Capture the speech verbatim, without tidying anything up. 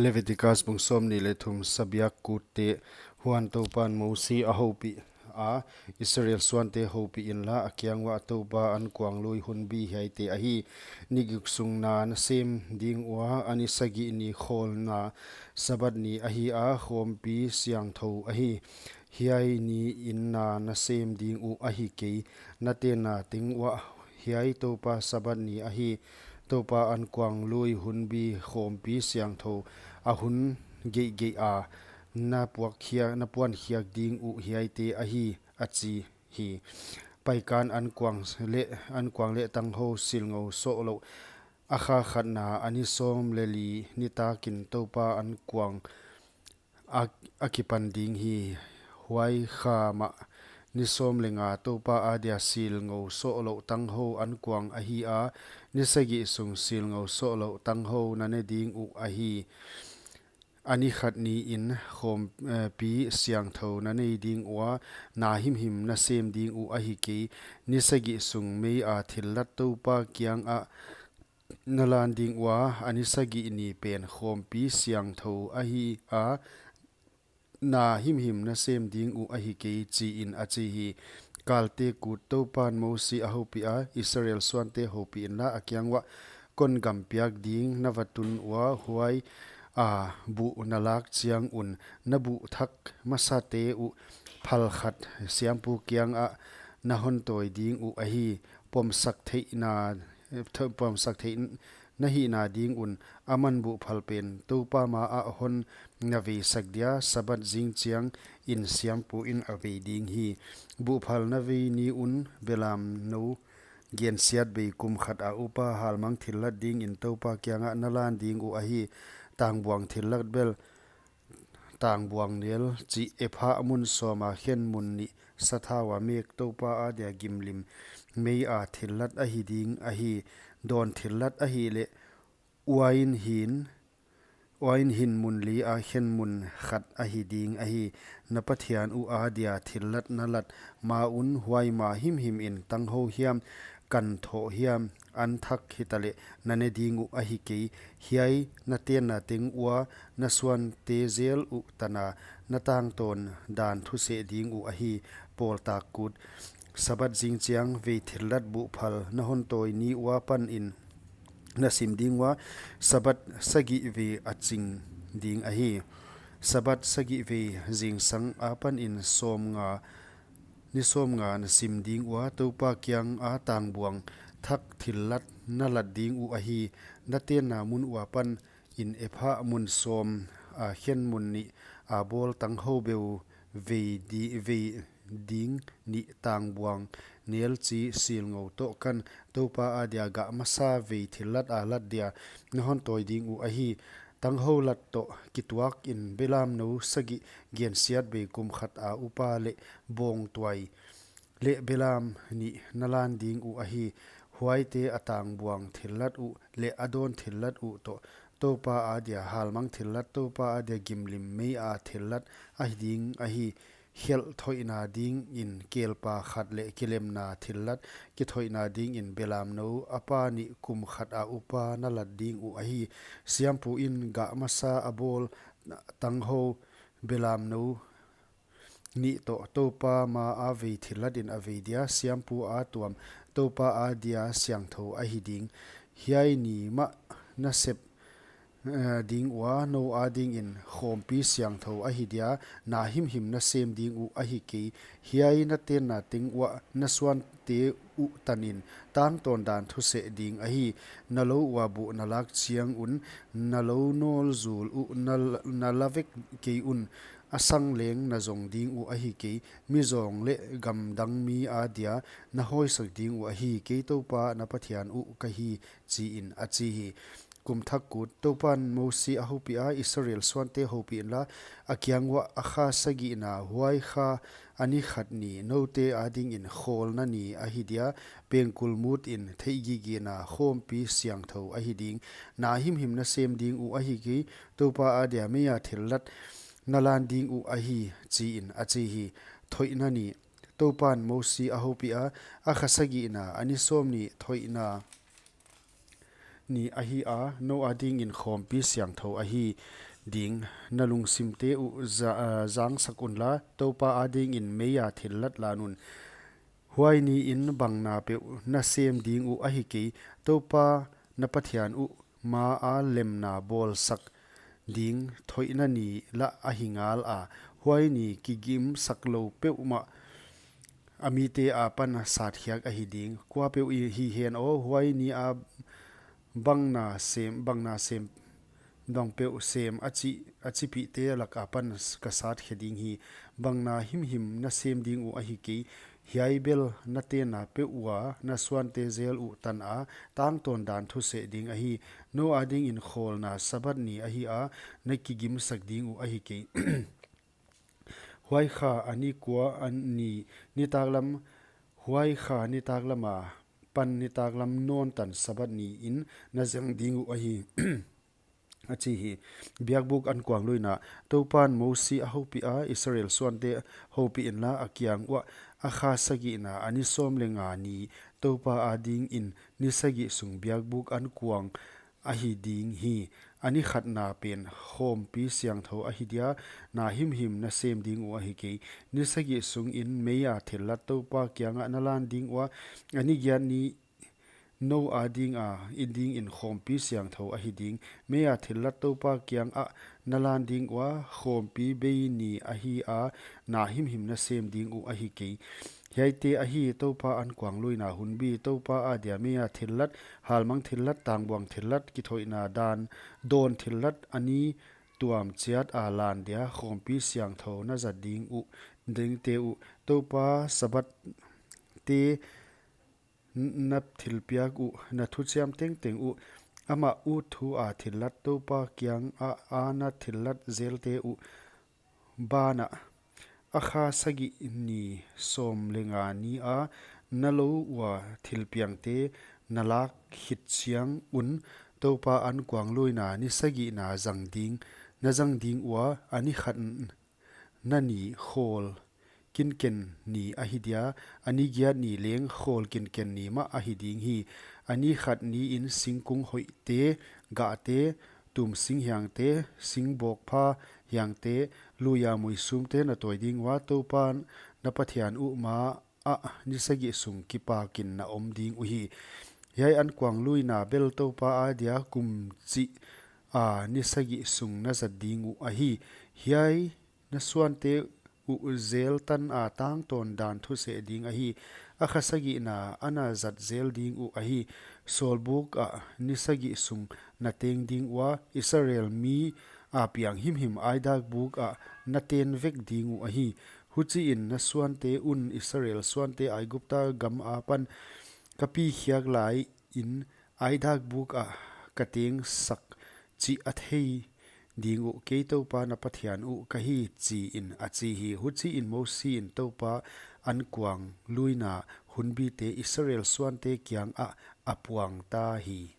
Leviticus bung sawmnih leh thum. Sabiak kutte. Huan Toupan Mosi a houpih a, Israel suante houpih inla, a kiang uah, Toupa ankuang lui hunbi hiaite ahi. Ni guk sung na na sem ding ua, a ni sagih ni khawlna Sabat ni ahi a, khawmpi siangthou ahi. Hiai ni in na na sem ding uh ahi kei. Na tenna teng uah, hiai Toupa Sabat ni ahi. Toupa ankuang lui hunbi khawmpi siangthou a hun geihgeih a na puak khia-, na puan khiak ding uh hiaite ahi, a chi hi. Paikan ankuang leh, ankuang leh tanghou silngou sohlouh, a kha khatna a ni sawm leh li nitakin Toupa ankuang a, a kipan ding hi. Huai kha mah ni sawm leh nga Toupa adia silngou sohlouh tanghou ankuang ahi a, ni sagih sung silngou sohlouh tanghou na ne ding uh ahi. A ni khat ni in khawm, eh, pi siangthou na nei ding ua, na himhim na sem ding uh ahi kei. Ni sagih sung mei a thillat Toupa kiangah na lan ding ua, a ni sagih ni pen khawmpi siangthou ahi a, na himhim na sem ding uh ahi kei, chi in a chi hi. Kalte kut. Toupan Mosi a houpih a, Israel suante houpih inla, a kiang uah, Kon gam piak ding na va tun ua, huai a buh na lak chiang un, na buh thak masate uh phal khat siampu kiangah na hon tawi ding uh ahi. Pomsak theihna, eh, th-, pomsak theih n-, na hihna ding un, aman buh phal pen Toupa ma ah hon na veisak dia, Sabat zing chiang in siampu in a vei ding hi. Buh phal na vei ni un belamnou gensiatbei kum khat a upa halmang thillat ding in Toupa kiangah na lan ding uh ahi. Tangbuang thillat bel, tangbuang nel chih ephah mun sawma khen mun nih sathau a mek Toupa adia gimlim mei a thillat ahi ding ahi. Dawn thillat ahihleh uain hin, uain hin mun li a khen mun khat ahi ding ahi. Na Pathian uh adia thillat na lat ma un, huai ma himhim in tanghou hiam, kan thoh hiam, an thak hitaleh na ne ding uh ahi kei. Hiai na tenna teng ua na suante zel uh tana na tangtawn dan thuseh ding uh ahi. Pawltak kut. Sabat zing chiang vei thillat buh phal na hon tawi ni ua pan in na sim ding ua, Sabat sagih vei a ching ding ahi. Sabat sagih vei zingsang a pan in sawmnga, ni sawmnga na sim ding ua, Toupa kiang a tangbuang thak thillat na lat ding uh ahi. Na tenna mun ua pan in ephah mun sawm a khen mun nih a bawl tanghou beu vei di-, vei ding nih tangbuang nel chih silngou toh kan Toupa adia gah masa vei thillat a lat dia na hon tawi ding uh ahi. Tanghou lat toh kituak in belamnou sagih gensiatbei kum khat a upa leh bawngtuai leh belam nih na lan ding uh ahi. Huaite a tangbuang thillat uh leh a dawn thillat uh toh Toupa adia halmang thillat, Toupa adia gimlim mei a thillat ahi ding ahi. Khelh thoihna ding in kelpa khat leh kilemna thillat, kithoihna ding in belamnou a pa nih kum khat a upa na lat ding uh ahi. Siampu in gah masa a bawl tanghou belamnou nih toh Toupa ma a vei thillat in a vei dia, siampu a tuam Toupa adia siangthou ahi ding. Hiai ni mah na sep, eh, ding ua, nou ading in khawmpi siangthou ahi dia, na himhim na sem ding uh ahi kei. Hiai na tenna teng uah na suante uh tan in tangtawn dan thuseh ding ahi. Na lou ua buh na lak chiang un, na lou nawl zul uh na, na la vek kei un, a sang leng na zong ding uh ahi kei. Mi zawng leh gamdang mi adia na hawisak ding uh ahi kei, Toupa na Pathian uh ka hi, chi in a chi hi. Kum thak kut. Toupan Mosi a houpih a, Israel suante houpih inla, a kiang uah, a kha sagihna, huai kha a ni khat ni noute ading in khawlna ni ahi dia, pengkul mut in theihgigena khawmpi siangthou ahi ding. Na himhim na sem ding uh ahi kei, Toupa adia mei a thillat na lan ding uh ahi, chi in a chi hi. Thoihna ni. Toupan Mosi a houpih a, a kha sagihna, a ni sawm ni thoihna ni ahi a, nou ading in khawmpi siangthou ahi. ding, na lungsimte uh za- ah, zangsak unla, Toupa adingin meia thillat lan un. Huai niin bang na peuh na sem ding uh ahi kei, Toupa na Pathian uh maa lemna bawlsak ding thoihna ni lah ahi ngala, huai ni kigimsak lou peuhmah a mite apan satkhiak ahi ding. Kuapeuh i- hi hen aw, huai ni a bang na sem, bang na sem, bang peuh sem a chi, a chipihte lak apan s- ka satkhe ding hi. Bang na himhim na sem ding uh ahi kei. Hiai bel na tenna peuh ua na suante zel uh tana tangtawn dan thu seh ding ahi. Nou adingin khawlna Sabbath ni ahi a, na kigimsak ding uh ahi kei. Huai kha a ni kua a ni nitaklam, huai kha nitaklama pan nitaklam nawn tan Sabbath niin na zang ding uh ahi, a chi hi. Biakbuk Ankuang Luina. Toupan Mosi a houpih a, Israel suante houpih inla, a kiang uah, a kha sagihna a ni sawm leh nga ni Toupa adingin ni sagih sung biakbuk ankuang ahi ding hi. A ni khatna pen khawmpi siangthou ahi dia, na himhim na sem ding uh ahi kei. Ni sagih sungin meia thillat Toupa kiangah na lan ding ua, a ni giat ni nou adinga i dingin khawmpi siangthou ahi ding. Meia thillat Toupa kiangah na lan ding ua, khawmpi bei ni ahi a, na himhim na sem ding uh ahi kei. Hiaite ahi Toupa Ankuang Luina hunbi, Toupa adia meia thillat, halmang thillat, tangbuang thillat, kithoihna dan dawn thillat, a ni tuam chiat a lan dia khawmpi siangthou na zat ding uh, dingte uh. Toupa Sabbath te n- na thilpiak uh, na thuchiam tengteng uh, amah utthu a thillat Toupa kiangah a na thillat zelte uh banah, a kha sagih ni sawm leh nga ni a na lou ua thilpiangte na lak khit chiang un, Toupa Ankuang Luina ni sagihna zang ding, na zang ding ua, a ni khat n- na ni khawl kinken ni ahi dia, a ni giat ni leng khawl kinken ni mah ahi ding hi. A ni khat niin singkung hoihte, gahte, tumsing hiangte, singbawkpha hiangte, luia muisumte na tawi ding ua, Toupa na Pathian uh maah ni sagih sung kipakin na om ding uhi. Hiai Ankuang Luina bel Toupa adia kum chih a ni sagih sung na zat ding uh ahi. Hiai na suante uh zel tana tangtawn dan thu seh ding ahi. A kha sagihna a na zat zel ding uh ahi. Sawlbuk ah ni sagih sung na teng ding ua, Israel mi a piang himhim Aidak buk ah na ten vek ding uh ahi. Huchiin na suante un, Israel suante, Aigupta gam apan ka pi khiak laiin Aidak buk ah ka tengsak chih a thei ding uh, kei Toupa na Pathian uh ka hi, chiin, a chi hi. Huchiin Mosi in Toupa Ankuang Luina hunbite Israel suante kiangah a puang ta hi.